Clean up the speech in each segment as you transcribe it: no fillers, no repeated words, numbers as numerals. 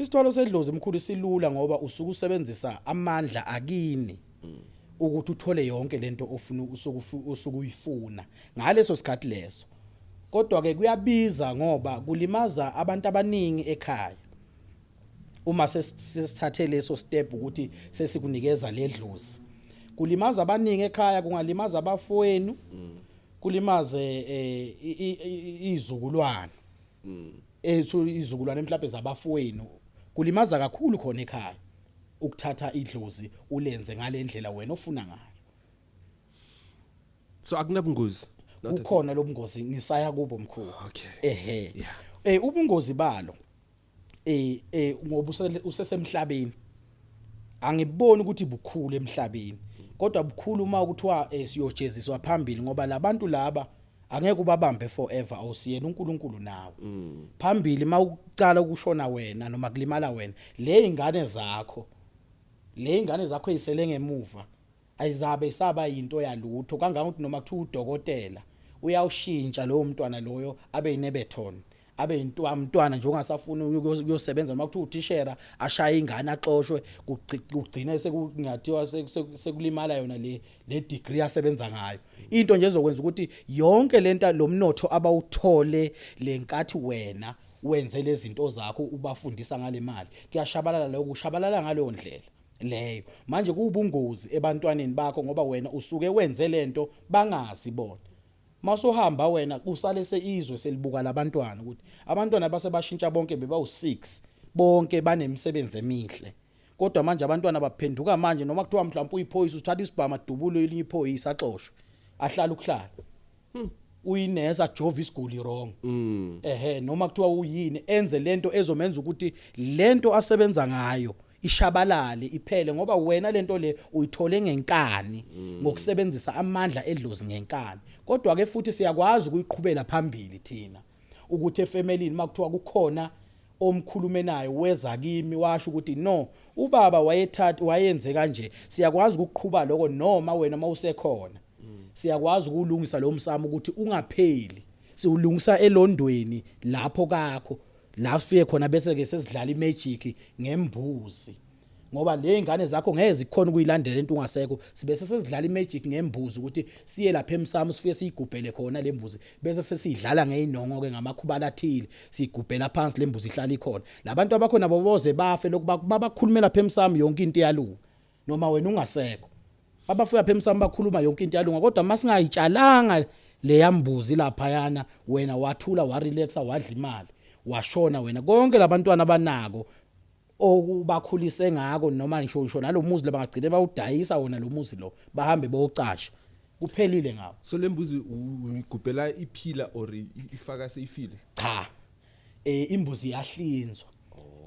Isithwalo sedlozi, mkhulu, silula ngoba usuke usebenzisa amandla akini ukuthi uthole yonke lento ofuna, usuke uyifuna ngaleso sikhathi leso. Kodwa ke kuyabiza ngoba kulimaza abantu abaningi ekhaya uma sesithathe leso step ukuthi sesikunikeza ledlozi. Kulimaza abaningi ekhaya, kungalimaza abafowenu, kulimaze izukulwane ethu, izukulwane mhlawumbe zabafowenu. Kulimaza kakhulu khona ekhaya ukuthatha idlozi ulenze ngalendlela wena ofuna ngayo. So akunabungozi? Not at- Kukhona lobungozi, ngisaya kubo, mkhulu. Okay. Ehe, ubungozi balo ngoba usesemhlabeni, angiboni ukuthi bukhulu emhlabeni, kodwa bukhulu uma kuthiwa siyojeziswa phambili, ngoba labantu laba angeke ubabambe forever, awusiyena uNkulunkulu nawe. Phambili mawucala ukushona wena noma kulimala wena, le ingane zakho ezisele ngemuva ayizabe isaba yinto yalutho, kangangokuthi noma kuthiwa udokotela uyawushintsha lowo mntwana loyo abe yinebeton, abe yintwana nje ongasafuni ukuyosebenza, noma kuthiwa uthishera ashaye ingane axoshwe, kugcine sekungathiwa sekulimala yona le degree asebenza ngayo. Into nje ezokwenza ukuthi yonke lento, lomnotho abawuthole lenkathi wena wenze lezi zinto zakho, ubafundisa ngale mali, kuyashabalala lokho, kushabalala ngaleyo ndlela leyo. Manje kuwubungozi ebantwaneni bakho ngoba wena usuke wenze lento bangazi bona. Masuhamba wena, kusale seizwe selibuka labantwana ukuthi abantwana base bashintsha bonke, bebawu6 bonke banemisebenzi emihle, kodwa manje abantwana baphenduka manje, noma kuthiwa mhlawumbe uyiphoyisa, uthatha isibhamu adubule elinye iphoyisa, axoshwe, ahlala ukuhlala, uyinesa, ajove isiguli wrong, ehe, noma kuthiwa uyini, enze lento ezomenza ukuthi lento asebenza ngayo ishabalale, iphele, ngoba wena lento le uyithole ngenkani, ngokusebenzisa amandla edlozi ngenkani. Kodwa ke futhi siyakwazi ukuyiqhubela phambili thina ukuthi efemelini makuthiwa kukhona omkhulumenayo weza kimi washo ukuthi no, ubaba wayethatha wayenze kanje, siyakwazi ukuqhuba lokho. Noma wena mawusekhona, siyakwazi ukulungisa lo msamo ukuthi ungapheli. Siwulungisa elondweni lapho kakho la sifike khona, bese ke sesidlala imagic ngembuzi, ngoba le ingane zakho ngeke zikhona ukuyilandela into ungasekho. Sibese sesidlala imagic ngembuzi ukuthi siye lapha emsamo, sifike siyigubhele khona le mbuzi, bese sesidlala ngeinongo ke, ngamakhubala athile, siyigubhela phansi le mbuzi, ihlala ikhona. Labantu abakhona boboze bafe lokhu babakhulumela lapha emsamo, yonke into iyalunga noma wena ungasekho. Abafika lapha emsamo bakhuluma, yonke into iyalunga. Kodwa masingayitshalanga leya mbuzi laphayana, wena wathula, warelaxa, wadla imali, washona wena, konke labantwana abanako okubakhulise ngako, noma ngisho nalomuzi labangagcine bawudayisa wona lo muzi lo, bahambe bocasha, kuphelile ngawo. So lembuzi uyigubhela iphila or ifaka seyifile? Cha, imbuzi iyahlinzwa,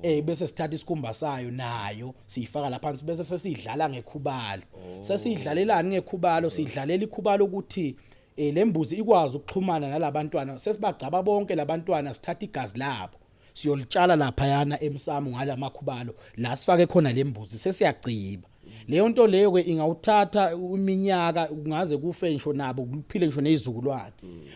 bese sithatha isikhumba sayo nayo, siyifaka lapha phansi, bese sesidlala ngekhubalo. Sesidlalelani ngekhubalo? Sidlalela ikhubalo ukuthi lembuzi ikwazi ukuxhumana nalabantwana. Sesibagcaba bonke labantwana, sithatha igazi labo, siyolitshala lapha yana emsamo ngalamakhubalo la sifake khona lembuzi, sesiyagciba leyo nto leyo ke. Ingawuthatha iminyaka, kungaze kufe ngisho nabo, kuphile ngisho nezizukulwane,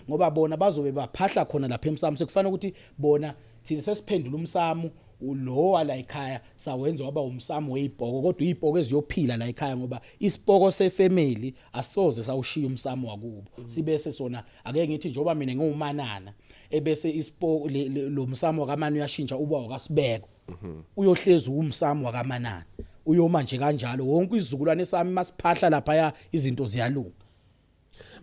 ngoba bona bazobe baphahla khona lapha emsamo. Sekufanele ukuthi bona thina sesiphendula umsamo lo wala ekhaya, sawenza waba umsamo wezipoko, kodwa izipoko eziyophila la ekhaya, ngoba isipoko sefamily asoze sawushiya umsamo wakubo. Sibese sona ake ngithi njengoba mina ngiwumanana, ebese isipoko lo msamo wakamana uyashintsha uba wakasibeko, uyohlezi umsamo wakamanana, uyoma nje kanjalo wonke izizukulwane sami masiphahla lapha, izinto ziyalunga.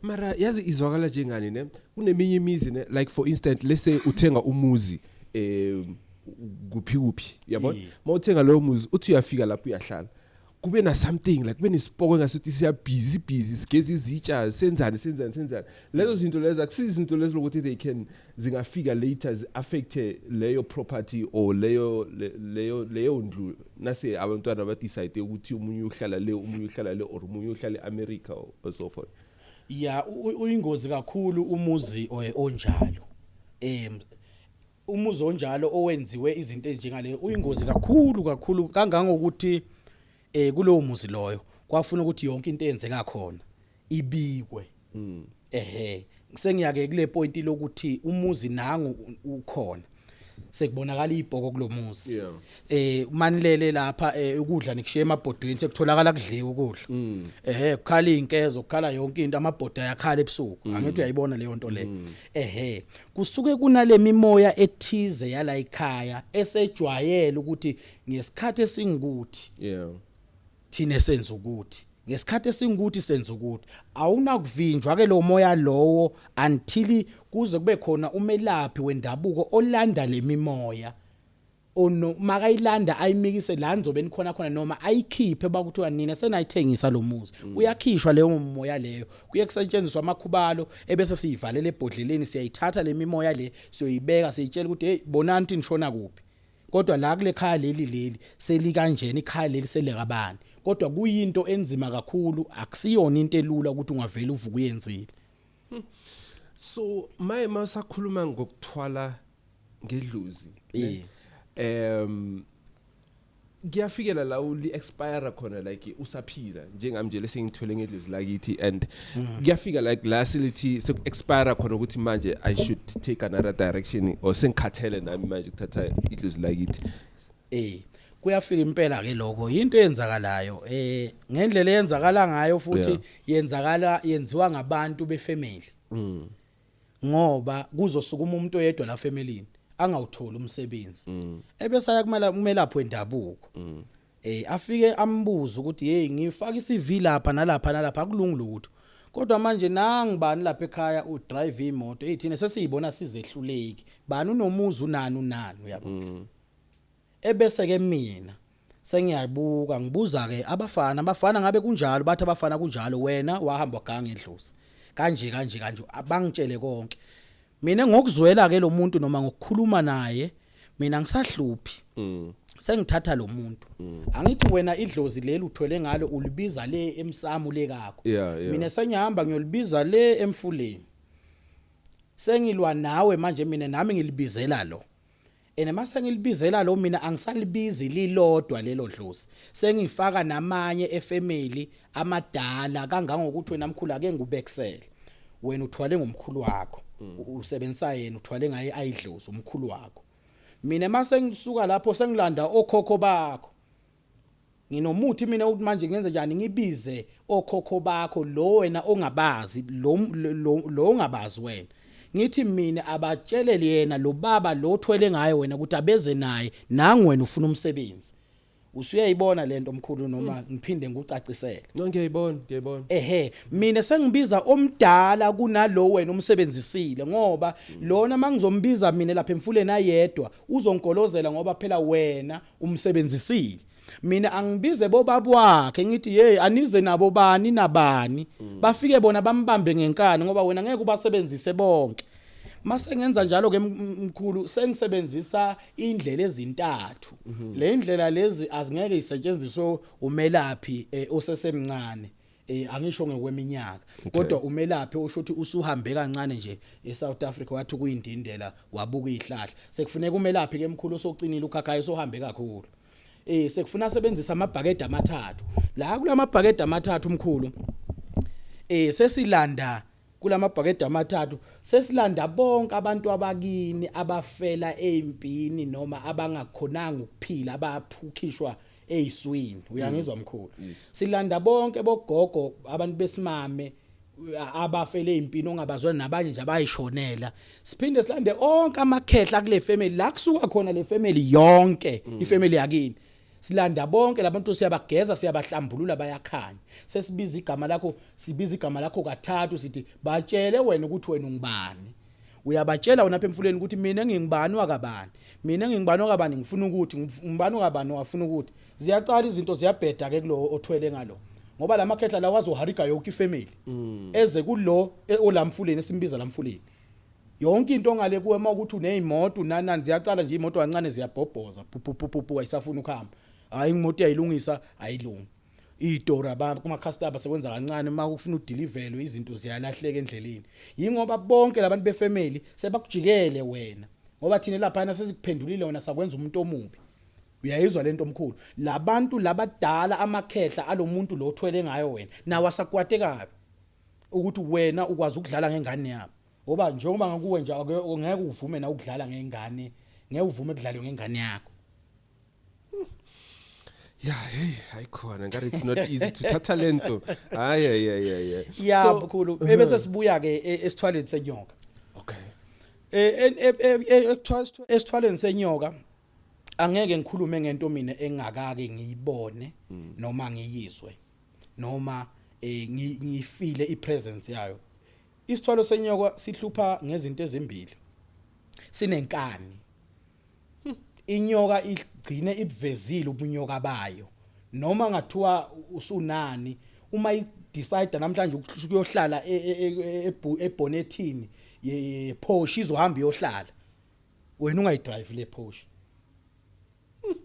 Mara yazi izwakala njengani ne, kuneminye imizi ne, like for instance, let's say uthenga umuzi kuphi kuphi, yabona? Mawuthenga loyo muzi, uthi uyafika lapho uyahlala, kube na something like kube nesipoko engasuthi siyabhizi, sibhizi sigeza izitsha, senzani senzani senzani. Lezo zinto lezo akusizo izinto lezo lokuthi they can zingafika later zi-affecte leyo property or leyo ndlu, nase abantwana badecide ukuthi omunye uhlala le, omunye uhlala le, or omunye uhlala e-America or so forth? Ya, uyingozi kakhulu umuzi onjalo. Umuzi onjalo owenziwe izinto ezinjengaleyo uyingozi kakhulu kakhulu, kangangokuthi kulowo muzi loyo kwafuna ukuthi yonke into eyenzeka khona ibikwe. Ehe, sengiyake kule point lokuthi umuzi nangu ukhona. Sekubonakala ibhoko kulomuzi. Yeah. Manilele lapha, ukudla nikushiye emabhodweni, sekutholakala kudliwa ukudla. Kukhala inkezo, kukhala yonke into, amabhodo ayakhala ebusuku. Angithi uyayibona leyo nto le? Kusuke kunale mimoya ethize yala ekhaya esejwayele ukuthi ngesikhathi esingukuthi thine senza ukuthi, ngesikhathi esingukuthi senza ukuthi. Awunakuvinjwa ke lo moya lowo until kuze kube khona umelaphi wendabuko olanda lemimoya, ono makayilanda ayimikise la nizobe nikhona khona, noma ayikhiphe bakuthiwa nina senayithengisa lo muzi. Uyakhishwa leyo moya leyo, kuye kusetshenziswa amakhubalo, ebese siyivalela ebhodleleni. Siyayithatha le mimoya le, siyoyibeka, siyitshela ukuthi, "Hey, bonani ukuthi nishona kuphi, kodwa la kule khaya leli leli selikanjena, ikhaya leli selekabani." Kodwa kuyinto enzima kakhulu, akusiyona into elula ukuthi ungavela uvuka uyenzile. So maye masakhuluma ngokuthwala ngedlozi, ne? Kuyafikela la uli expire khona, like usaphila njengami nje lesengithwele ngedlozi lakithi, and kuyafika like la selithi seku expire khona ukuthi manje I should take another direction, or sengikhathele nami manje ukuthatha idlozi lakithi? Kuyafika impela ke lokho, into eyenzakalayo ngendlela eyenzakala ngayo futhi. Yenzakala, yenziwa ngabantu befamily, ngoba kuzosukuma umuntu oyedwa la family angawutholi umsebenzi, ebese aya kumela umelaphi wendabuko, afike ambuze ukuthi, "Hey, ngifaka iCV lapha nalapha nalapha, akulungi lutho, kodwa manje nangibani lapha ekhaya udrive imoto, hey, thina sesiyibona sizehluleki, bani unomuzi, unani unani," uyabo? Ebese ke mina sengiyabuka, ngibuza ke abafana, abafana ngabe kunjalo? Bathi abafana kunjalo, wena wahamba waganga edlozi kanje kanje kanje. Abangitshele konke. Mina ngokuzwela ke lo muntu noma ngokukhuluma naye, mina ngisahluphi, sengithatha lo muntu. Angithi wena idlozi leli uthwele ngalo ulibiza le emsamo le kakho? Yeah. Mina sengihamba ngiyolibiza le emfuleni, sengilwa nawe manje, mina nami ngilibizela lo, ene mase ngilibizela lo, mina angisalibizi lilodwa lelo dlozi, sengifaka namanye efamily amadala, kangangokuthi wena mkhulu ake ngubekisele, wena uthwale ngomkhulu wakho, usebenzisa yena, uthwale ngaye ayidlozi umkhulu wakho. Mina mase ngisuka lapho sengilanda okhokho bakho, nginomuthi mina ukuthi manje ngenze njani, ngibize okhokho bakho, lo wena ongabazi, lo ongabazi wena. Ngithi mina abatshelele yena lo baba lo othwele ngaye wena ukuthi abeze naye, nangu wena ufuna umsebenzi. Usuyayibona lento omkhulu, noma ngiphinde ngikucacisele? No, ngiyayibona, ngiyayibona. Mina sengibiza omdala kunalo wena umsebenzisile, ngoba lona mangizombiza mina lapha emfuleni ayedwa uzonkolozela, ngoba phela wena umsebenzisile. Mina angibize bobaba wakhe, ngithi, "Hey, anize nabo bani nabani." Bafike bona bambambe ngenkani, ngoba wena ngeke ubasebenzise bonke. Mase ngenza njalo ke mkhulu, sengisebenzisa indlela ezintathu. Le indlela lezi azingeke isetshenziswe umelaphi osesemncane, angisho ngokweminyaka, kodwa umelaphi osho ukuthi usuhambe kancane nje eSouth Africa, wathi kuyindindela, wabuka izihlahla. Sekufuneka umelaphi ke mkhulu osocinile ukhakhayo, sohambe kakhulu. Sekufuna asebenzisa amabhakede amathathu. La kulamabhakede amathathu mkhulu, sesilanda kulamabhakede amathathu, sesilanda bonke abantu abakini abafela ezimpini noma abangakhonanga ukuphila, abaphukishwa eziswini. Uyangizwa mkhulu? Silanda bonke bogogo, abantu besimame abafele ezimpini ongabazwa, nabanye nje abayishonela. Siphinde silande onke amakhehla kule family la kusuka khona le family yonke, ifamily yakini. Silanda bonke labantu, siyabageza, siyabahlambulula, bayakhanya. Sesibiza igama lakho, sibiza igama lakho kathathu, sithi, "Batshele wena ukuthi wena ungubani." Uyabatshela wena apha emfuleni ukuthi, "Mina ngingubani wakabani, mina ngingubani wakabani, ngifuna ukuthi ngubani wakabani wafuna ukuthi." Ziyaqala izinto ziyabheda ke kulo othwele ngalo, ngoba lamakhehla lawa azohariga yonke ifamily eze kulo olamfuleni esimbiza lamfuleni. Yonke into ongale kuwe, uma ukuthi unezimoto nanani, ziyaqala nje imoto kancane ziyabhobhoza, pu pu pu pu, ayisafuna ukuhamba. Hayi, imoto uyayilungisa, ayilungi. Izitori kuma customer sekwenza kancane, uma ufuna udeliverwe izinto ziyalahleka endleleni, yingoba bonke labantu befamily sebakujikele wena, ngoba thina lapha sesikuphendulile wena, sakwenza umuntu omubi. Uyayizwa lento omkhulu? Labantu labadala, amakhehla alomuntu lo othwele ngayo wena, nawo asakwate kabi ukuthi wena ukwazi ukudlala ngengane yabo, ngoba njengoba ngakuwe nje ngeke uvume na ukudlala ngengane. Ngeke uvume kudlalwe ngengane yakho. Yeah, hey, hayikhona ngathi it's not easy to thatha lento. Hayi hayi hayi hayi. Ya mkhulu, ebese sibuya ke esithwaleni senyoka. Okay. Eh esithwaleni senyoka angeke ngikhulume ngento mina engakake ngiyibone noma ngiyizwe noma ngiyifile ipresence yayo. Isithwalo senyoka sihlupha ngezinto ezimbili. Sinenkani. Inyoka igcine ibuvezile ubunyoka bayo. Noma ngathiwa usunani, uma i-decide namhlanje ukuthi kuyohlala ebonethini ye Porsche, izohamba iyohlala. Wena ungayidrive le Porsche.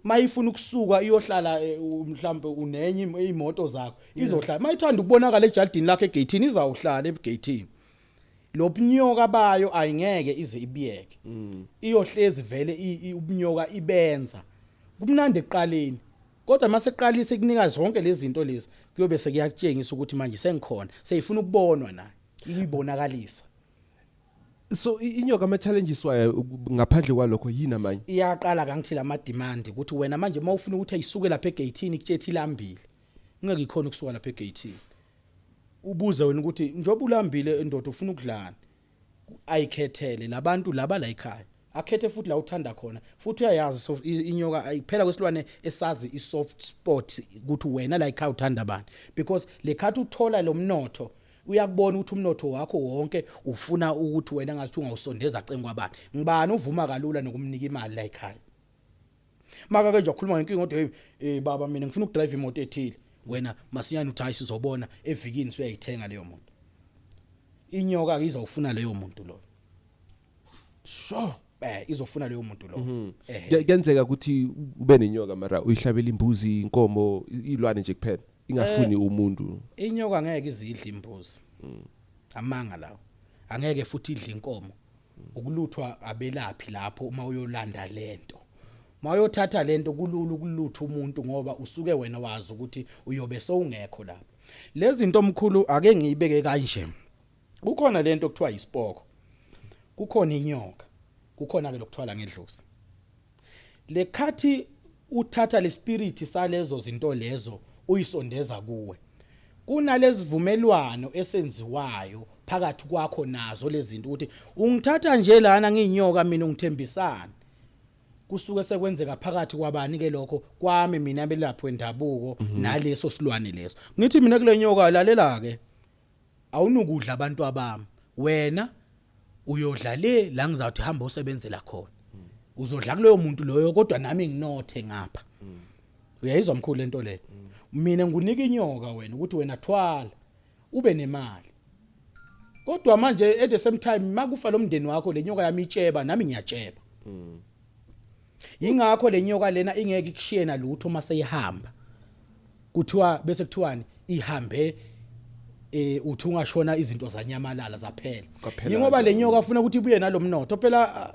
Mayifuna ukusuka iyohlala, mhlambe unenye imoto zakho, izohlala. Mayithanda ukubonakala ejardini lakho egate, izawuhlala ebugate. Lobunyoka bayo ayingeke ize ibiyeke. Iyohlezi vele ubunyoka ibenza. Kumnandi ekuqaleni. Kodwa mase eqalisa ikunika zonke lezi zinto lezi, kuyobe sekuyakutshengisa ukuthi manje sengikhona, seyifuna ukubonwa nayo, iyibonakalisa. So inyoka ama challenges wayo ngaphandle kwalokho yini amanye? Iyaqala kangithi lama demand ukuthi wena manje mawufuna ukuthi ayisuke lapha egate ikutshethi ilambile. Ngeke ikhona ukusuka lapha egate. Ubuze wena ukuthi njengoba ulambile endoda ufuna ukudlana. Ayikhethele labantu laba la ekhaya. Akhethe futhi la uthanda khona. Futhi uyayazi, so inyoka ayiphela kwesilwane esazi i soft spot ukuthi wena la ekhaya uthanda bani. Because lekhathi uthola lo mnotho, uyakubona ukuthi umnotho wakho wonke ufuna ukuthi wena ngathi ungawusondeza cengwa bani. Ngibani uvuma kalula nokumnika imali la ekhaya. Maka ke nje wakhuluma ngenkinga kodwa, hey baba, mina ngifuna ukudrive imoto ethile. Wena masinyane uthi hayi, sizobona evikini, suyayithenga leyo moto. Inyoka ke izawufuna leyo muntu loyo. Izofuna leyo muntu loyo. Kuyenzeka ukuthi ube nenyoka mara uyihlabela imbuzi, inkomo, ilwane nje kuphela, ingafuni umuntu? Inyoka ngeke izidle imbuzi. Amanga lawo. Angeke futhi idle inkomo. Ukuluthwa abelaphi lapho uma uyolanda lento. Mawuyothatha lento kulula ukulutha umuntu ngoba usuke wena wazi ukuthi uyobe sowungekho lapho. Lezi zinto omkhulu ake ngiyibeke kanje. Kukhona lento okuthiwa isipoko. Kukhona inyoka. Kukhona ke lokuthwala ngedlozi. Lekhathi uthatha le spirit salezo zinto lezo uyisondeza kuwe. Kunalezivumelwano esenziwayo phakathi kwakho nazo lezi zinto ukuthi ungithatha nje lana ngiyinyoka, mina ungithembisana. Kusuke sekwenzeka phakathi kwabani ke lokho? Kwami mina belapho wendabuko naleso silwane leso. Ngithi mina kule nyoka, lalela ke, awunukudla abantu abami, wena uyodla le la ngizawuthi hamba usebenzela khona, uzodla kuloyo muntu loyo, kodwa nami nginothe ngapha. Uyayizwa mkhulu lento leyo? Mina ngunika inyoka wena ukuthi wena thwala ube nemali, kodwa manje at the same time makufa lo mndeni wakho, le nyoka yami itsheba, nami ngiyatsheba. Ingakho le nyoka lena ingeke ikushiye nalutho mase ihamba. Kuthiwa bese kuthiwani, ihambe uthi ungashona izinto zanyamalala zaphela. Kwaphela. Yingoba le nyoka afuna ukuthi ibuye nalomnotho phela.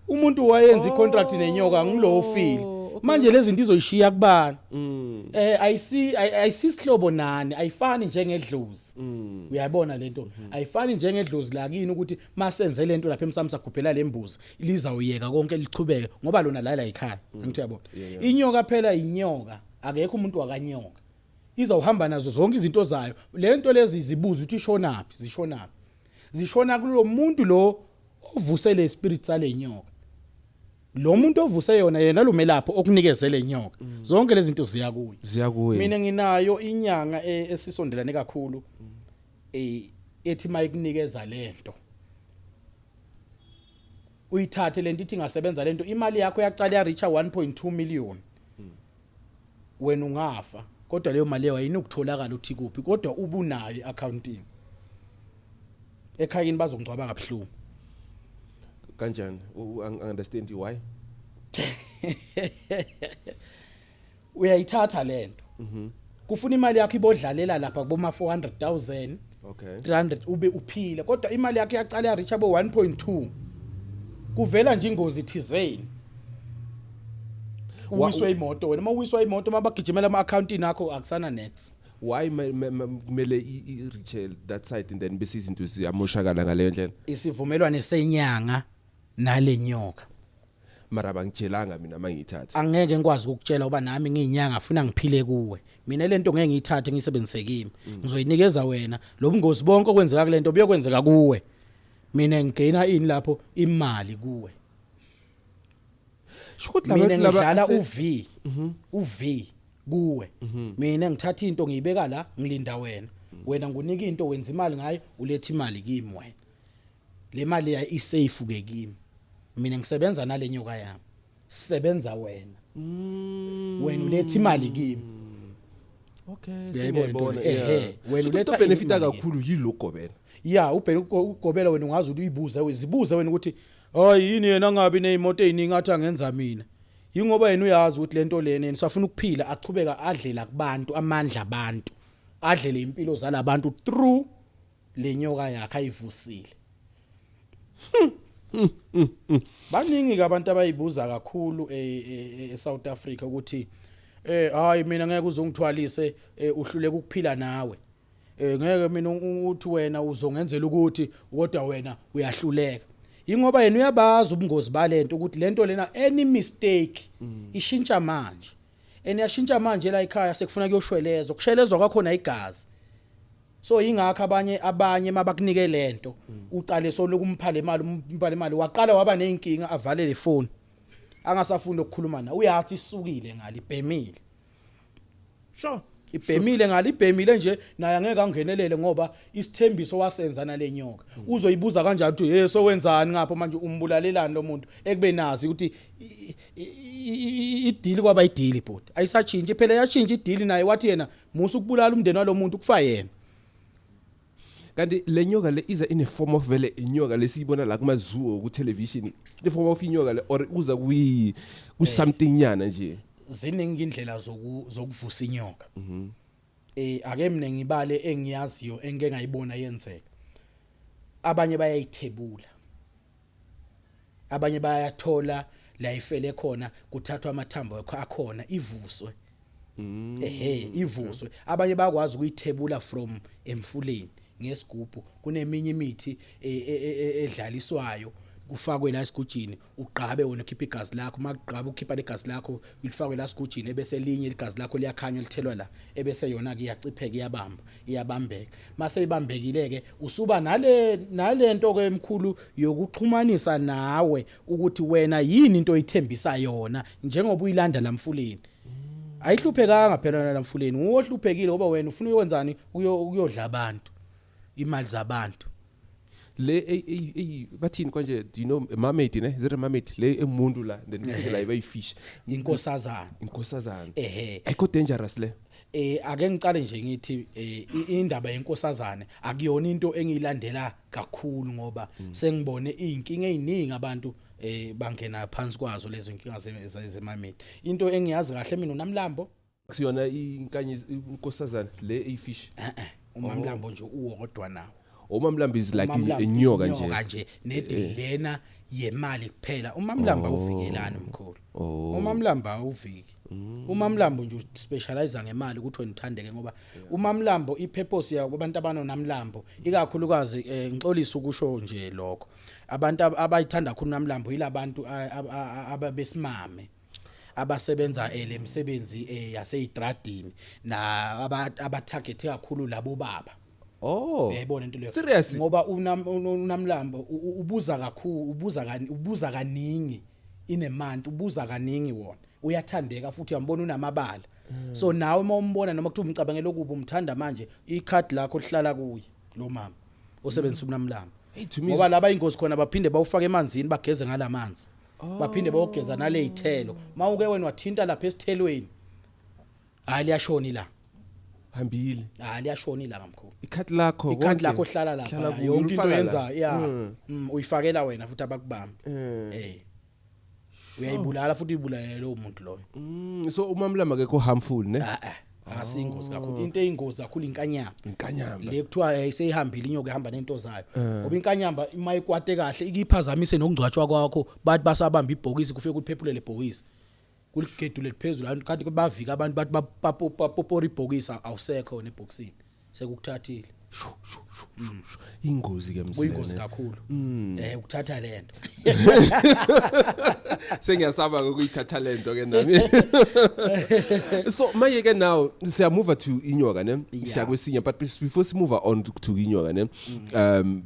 Umuntu wayenza icontract nenyoka ngilo ofile. Manje lezi zinto izoyishiya kubani? Ayisisihlobo nani, ayifani njengedlozi. Uyayibona lento, ayifani njengedlozi lakini ukuthi masenze lento lapha emsamo sagubhela lembuzi, lizawuyeka konke lichubeke ngoba lona la ekhaya, angithi uyabona? Inyoka phela inyoka, akekho umuntu wakanyoka. Izawuhamba nazo zonke izinto zayo. Lento lezi zibuza ukuthi ishonaphi, zishonaphi? Zishona kulo muntu lo ovuse le spirit sale nyoka. Lo muntu ovuse yona, yena lo melapho okunikezele inyoka, zonke lezi zinto ziya kuye. Ziya kuye. Mina nginayo inyanga esisondelane kakhulu, ethi mayikunikeza lento uyithathe lento, ithi ingasebenza lento, imali yakho yaqala ya reach 1.2 million. Wena ungafa, kodwa leyo mali leyo ayinokutholakala uthi kuphi, kodwa ubunayo eaccounting ekhayini, bazongcwaba kabuhlungu. Kanjani? Understand why? Uyayithatha lento, kufuna imali yakho ibodlalela lapha kuboma 400,000, 300, ube uphile, kodwa imali yakho yaqala ya reach abo 1.2, kuvela nje ingozi thizeni, uwiswe imoto. Wena uma uwiswa imoto, mabagijimela ama accountini akho, akusana next. Why kumele i-reach that side and then bese izinto ziyamoshakala ngaleyo ndlela? Isivumelwano senyanga nalenyoka. Mara bangitshelanga mina mangiyithatha. Angeke ngikwazi ukukutshela uba nami ngiyinyanga funa ngiphile kuwe. Mina lento ngeke ngiyithathe ngiyisebenzise kimi. Ngizoyinikeza wena. Lobungozi bonke okwenzeka kulento buyokwenzeka kuwe. Mina ngigaina ini lapho? Imali kuwe. Sho ukuthi Mina labantu laba ngidlala uV. uV kuwe. Mina ngithatha into ngiyibeka la, ngilinda wena. Wena ngunika into, wenza imali ngayo, uletha imali kimi wena. Le mali ya isafe ke kimi. Mina ngisebenza nale nyoka yami. Sebenza wena. Wena uletha imali kimi. Okay. Uyayibona into le? Sengiyayibona. Ehhe, wena Sho ukuthi uletha ubenefita imali kimi. kakhulu yilo gobela. Ya, ubheke ugobela wena ungazi ukuthi uyibuze, uzibuze wena ukuthi hayi yini yena angabi nezimoto eziningi athi angenza mina. Yingoba yena uyazi ukuthi lento lena yena usafuna ukuphila, achubeka adlela kubantu amandla abantu, adlele impilo zalabantu through le nyoka yakhe ayivusile. Baningi ke abantu abayibuza kakhulu eSouth Africa ukuthi hayi mina ngeke uzongithwalise, uhluleka ukuphila nawe. Ngeke mina uthi wena uzongenzela ukuthi kodwa wena uyahluleka. Ingoba yena uyabazi ubungozi balento, ukuthi lento lena any mistake ishintsha manje. Eniyashintsha manje la ekhaya sekufuna kuyoshwelezwa, kushelezwa kwakhona igazi. So ingakho abanye mabakunike lento uqale solokumpha le mali, umpha le mali, waqala waba nezinkinga, avale le phone, angasafuni ukukhuluma na, uyathi isukile ngale, ibhemile. Ibhemile ngale, ibhemile nje, naye angeke angenelele ngoba isithembiso wasenza nalenyoka. Uzoyibuza kanjani ukuthi hey, sowenzani ngapho manje, umbulalelani lo muntu, ekube nazi ukuthi i-deal kwaba i-deal bhuti, ayisatshintshi phela, yashintsha i-deal. Naye wathi yena musa ukubulala umndeni walomuntu, kufa yena. Kanti le nyoka le iza in a form of vele inyoka lesiyibona la kuma zoo, ku television, in the form of inyoka le, or uza kwi ku something nyana nje? Ziningi indlela zokuvusa inyoka. Ake mina ngibale engiyaziyo engike ngayibona yenzeka. Abanye bayayithebula, abanye bayathola la ifele khona, kuthathwa amathambo akhona, ivuswe. Ehe, ivuswe. Abanye bayakwazi ukuyithebula from emfuleni ngesigubhu. Kuneminye imithi edlaliswayo, kufakwe la esigujini, ugqabe wena, ukhipha igazi lakho. Makugqaba ukhipha legazi lakho, lifakwe la esigujini, ebese elinye igazi lakho liyakhanya, lithelwa la, ebese yona ke iyacipheka, iyabamba, iyabambeka. Mase ibambekile ke, usuba nalento ke emkhulu yokuxhumanisa nawe ukuthi wena yini into oyithembisa yona njengoba uyilanda lamfuleni. Ayihluphekanga phela lamfuleni, uwohluphekile ngoba wena ufuna uyokwenzani? Ukuyodla abantu, imali zabantu. Le ey bathini konje? Do you know a mermaid ne? Is it a mermaid le emuntu la, then bese la iba ifish? Inkosazana. Inkosazana. Ehe. Ayikho dangerous le? Ake ngicale nje ngithi indaba yenkosazane akuyona into engiyilandela kakhulu, ngoba sengibone izinkinga eziningi abantu bangena phansi kwazo lezo inkinga zemermaid. Into engiyazi kahle mina uNamlambo. Kusiyona inkanyezi inkosazana le eyifish? Eh, uMamlambo nje uwodwa nawo. Umamlambo is like uMamlambo inyoka nje. Inyoka nje nedi lena yemali kuphela. UMamlambo awuvikelani, mkhulu. UMamlambo awuviki. UMamlambo nje uspecialize ngemali, ukuthi wena uthandeke, ngoba uMamlambo ipurpose yawo kubantu abanonamlambo ikakhulukazi, ngixolisa ukusho nje lokho, abantu abayithanda kakhulu uNamlambo yilabantu ababesimame abasebenza lemsebenzi yaseyitradini na abatarget kakhulu labo baba. Uyayibona into leyo? Serious? Ngoba uNamlambo ubuza kakhulu, ubuza kaningi in a month, ubuza kaningi wona. Uyathandeka futhi, uyambona unamabala. So nawe uma umbona, noma kuthiwa umcabangela okubi, umthanda manje, ikhadi lakho lihlala kuye lo mama osebenzisa uNamlambo. Hey, to me Ngoba laba ingozi khona baphinde bawufake emanzini, bageze ngalamanzi. Baphinde bayogeza nale yithelo. Mawuke wena wathinta lapha esithelweni, hayi, liyashona la. Hambile. Hayi, liyashona ilanga, mkhulu. Ikhadi lakho Ikhadi konke. lakho hlala lapha. Hlala kuyo, Yonke into ulifaka la. yenza ya uyifakela wena futhi abakubamba. Uyayibulala futhi, uyibulala lowo muntu loyo. So umamlamba akekho harmful ne? Ah ah, akasiyingozi kakhulu. Into eyingozi kakhulu inkanyamba. Inkanyamba. Le kuthiwa seyihambile inyoka, ihamba nento zayo, ngoba inkanyamba ima ikwate kahle ikiphazamise nokungcwatshwa kwakho. Bathi basabamba ibhokisi, kufike kuphephule le bhokisi, kuligedule liphezulu, abantu kanti bavika, abantu bathi bapopora ibhokisi, awusekho wena ebhokisini, sekukuthathile. Shu, shu, shu, shu, shu. Ingozi ke mzilane. Kuyingozi kakhulu ukuthatha lento. Sengiyasaba ukuyithatha lento ke nami. So manje ke now siya-move to inyoka ne? Yeah. Siyakwesinye, but before si-move on to inyoka ne,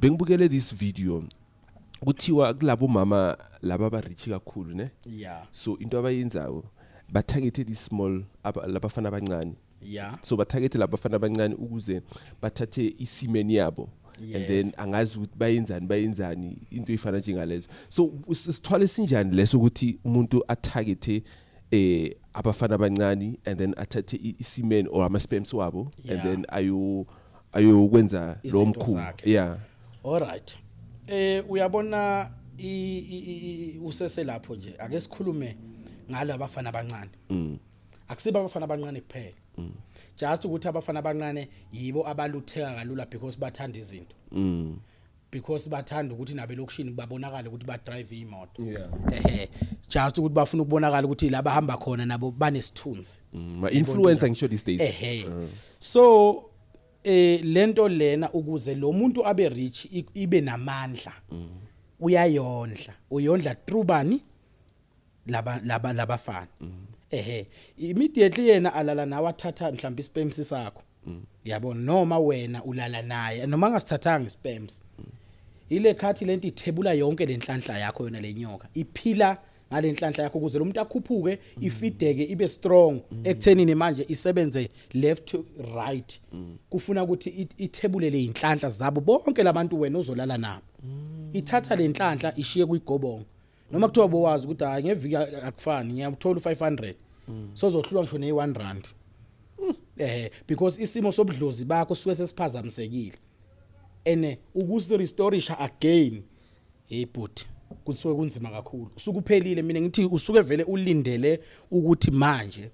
bengibukele this video, kuthiwa kulabo mama laba aba rich kakhulu ne, so into abayenzayo, ba-targethe these small labafana abancane. So ba-targethe labafana abancane ukuze bathathe i-semen yabo and then angazi ukuthi bayenzani into efana njengalezo. So sithwale sinjani leso ukuthi umuntu a-targethe abafana abancane and then athathe i-semen or ama sperms wabo and then ayokwenza lo Izinto mkhuba? zakhe. Yeah. Alright, uyabona, usese lapho nje, ake sikhulume ngalabafana abancane. Akusibo abafana abancane kuphela, just ukuthi abafana abancane yibo abalutheka kalula because bathanda izinto, because bathanda ukuthi nabe lokishini babonakala ukuthi ba drive imoto. Just ukuthi bafuna ukubonakala ukuthi la bahamba khona nabo banesithunzi. Ma influencer ngisho these days. So lento lena, ukuze lo muntu abe rich, ibe namandla, uyayondla, uyondla through bani? Laba labafana. Immediately yena alala nawe, athatha mhlawumbe i-sperms sakho, yabona, noma wena ulala naye noma angasithathanga i-sperms, ile khathi lento ithebula yonke lenhlanhla yakho. Yona lenyoka iphila ngalenhlanhla yakho ukuze lo muntu akhuphuke, ifideke, ibe strong ekuthenini manje isebenze left to right. Kufuna ukuthi ithebule le inhlanhla zabo bonke labantu wena ozolala nabo. Ithatha lenhlanhla ishiye kuyigobongo, noma kuthiwa bowazi ukuthi hayi, ngeviki akufani, ngiyathola u500, sozohlulwa ngisho ne1 rand, because isimo sobudlozi bakho suke sesiphazamisekile, ene ukusi-restorisha again, hey but kusuke kunzima kakhulu, usuke uphelile. Mina ngithi usuke vele ulindele ukuthi manje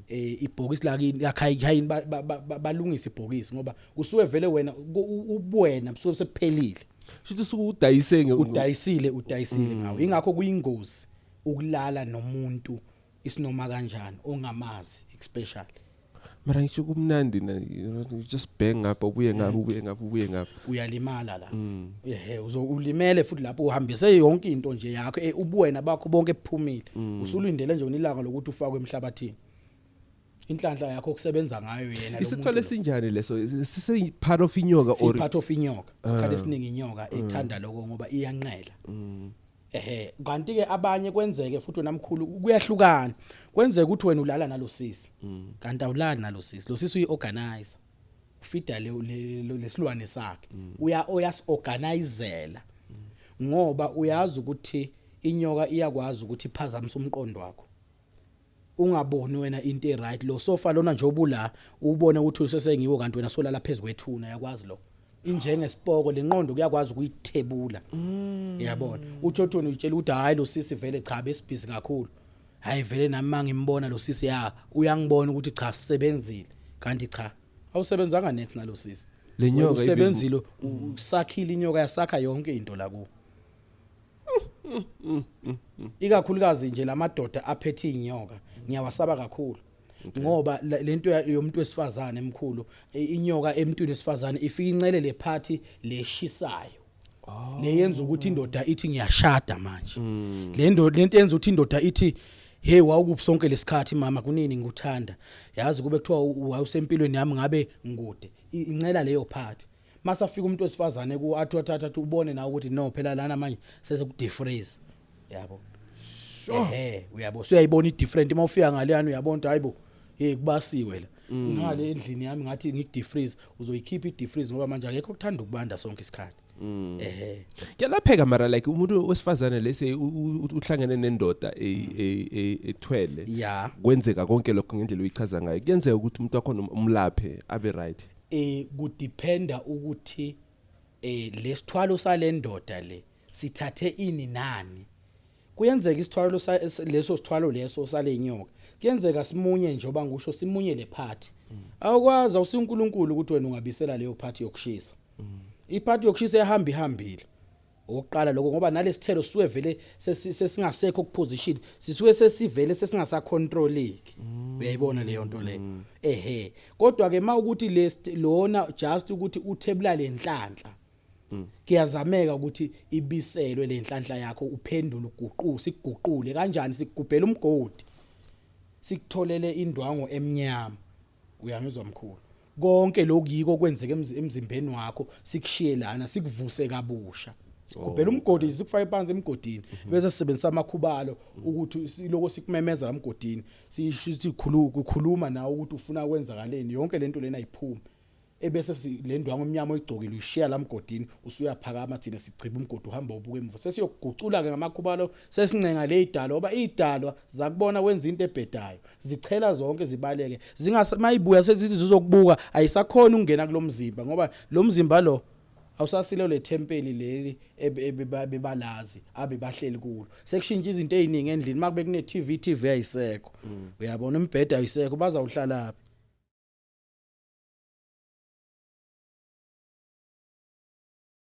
ibhokisi lakini lakhayini balungise ibhokisi, ngoba usuke vele wena ubuwena busuke sephelile. Shuthi usuke udayise Udayisile, udayisile ngawo. Ingakho kuyingozi ukulala nomuntu isinoma kanjani ongamazi, especially. Mara ngisho kumnandi na, you just bang ngapha, ubuye ngapha, ubuye ngapha, ubuye ngapha. Uyalimala la, uzo ulimele futhi lapho uhambise yonke into nje yakho, ubuwena bakho bonke buphumile. Usulindele nje ilanga lokuthi ufakwe emhlabathini, inhlanhla yakho kusebenza ngayo yena lo muntu. Isithwale Lo. Sinjani leso? Sise part of inyoka or Part of inyoka. Isikhathi esiningi inyoka ethanda lokho ngoba iyanqela. Kanti ke abanye kwenzeke futhi wena mkhulu, kuyahlukana. Kwenzeka ukuthi wena ulala nalosisi, kanti awulali nalosisi. Lo sisi uyi-organizer, ufida lesilwane sakhe, uya oyasi-organizela, ngoba uyazi ukuthi inyoka iyakwazi ukuthi iphazamise umqondo wakho, ungaboni wena into e-right. Lo sofa lona nje obula ubone ukuthi usesengiwo, kanti wena solala phezulu kwethuna. Yakwazi lo, injengesipoko lenqondo, kuyakwazi ukuyithebula, uyabona. Uthi wena uyitshela ukuthi hayi, lo sisi vele cha, besibhizi kakhulu, hayi vele nami mangimbona lo sisi ya uyangibona ukuthi cha, sisebenzile, kanti cha, awusebenzanga next nalo sisi. Le nyoka. Wena usebenzile, usakhile inyoka, yasakha yonke into la kuwo, ikakhulukazi nje lamadoda aphethe inyoka ngiyawasaba kakhulu, ngoba lento yomuntu wesifazane emkhulu, inyoka emntwini wesifazane ifika incele le part leshisayo, leyenza ukuthi indoda ithi ngiyashada manje. Le ndoda, lento yenza ukuthi indoda ithi, "Hey, wawukuphi sonke lesikhathi mama? Kunini ngikuthanda, yazi kube kuthiwa wawusempilweni yami ngabe ngikude." Incela leyo part. Masafika umuntu wesifazane ku athi wathatha, athi ubone nawe ukuthi no, phela lana manje sese ku defreeze, yabo. Uyabo, usuyayibona i different uma ufika ngaleyana, uyabona ukuthi hayibo, hey, kubasiwe la ngale endlini yami, ngathi ngiku-defreeze, uzoyikhipha i-defreeze, ngoba manje akekho okuthanda ukubanda sonke isikhathi. Kuyalapheka mara, like umuntu wesifazane lese uhlangene nendoda ethwele, kwenzeka konke lokho ngendlela oyichaza ngayo, kuyenzeka ukuthi umuntu wakhona umlaphe abe right? Kudependa ukuthi lesithwalo salendoda le sithathe ini nani. Kuyenzeka isithwalo leso sithwalo leso salenyoka, kuyenzeka simunye, njengoba ngisho simunye le part. Awukwazi, awusinkulunkulu ukuthi wena ungabisela leyo part yokushisa. I-part yokushisa ehamba ihambile. Okokuqala lokho, ngoba nalesithelo sisuke vele sesingasekho kuposition, sisuke sesivele sesingasacontroleki. Uyayibona leyo nto leyo? Ehe, kodwa ke mawukuthi lona just ukuthi uthebula lenhlanhla, kuyazameka ukuthi ibiselwe lenhlanhla yakho, uphendule, uguquke. Sikuguqule kanjani? Sikugubhela umgodi, sikutholele indwangu emnyama, uyangizwa mkhulu? Konke lokhu yiko kwenzeka emzimbeni wakho, sikushiye lana, sikuvuse kabusha. Sigubhela umgodi, sikufake phansi emgodini, bese sisebenzisa amakhubalo ukuthi siloko sikumemeza la emgodini, sisho sikhuluma nawe ukuthi ufuna kwenzakaleni. Yonke lento lena ayiphumi, ebese le ndwangu emnyama oyigcokile uyishiya la mgodini, usuyaphakama, thina sigciba umgodi, uhamba ubuka emuva. Sesiyokugucula ke ngamakhubalo, sesincenga le idalwa, ngoba idalwa zakubona wenza into ebhedayo, zichela zonke, zibaleke, mayibuya sezithi zizokubuka, ayisakhona ukungena kulomzimba, ngoba lo mzimba lo awusasilo le thempeli leli ebebalazi abebahleli kulo. Sekushintsha izinto eziningi endlini. Makube kune TV, TV ayisekho, uyabona? Umbhede ayisekho, bazawuhlala phi?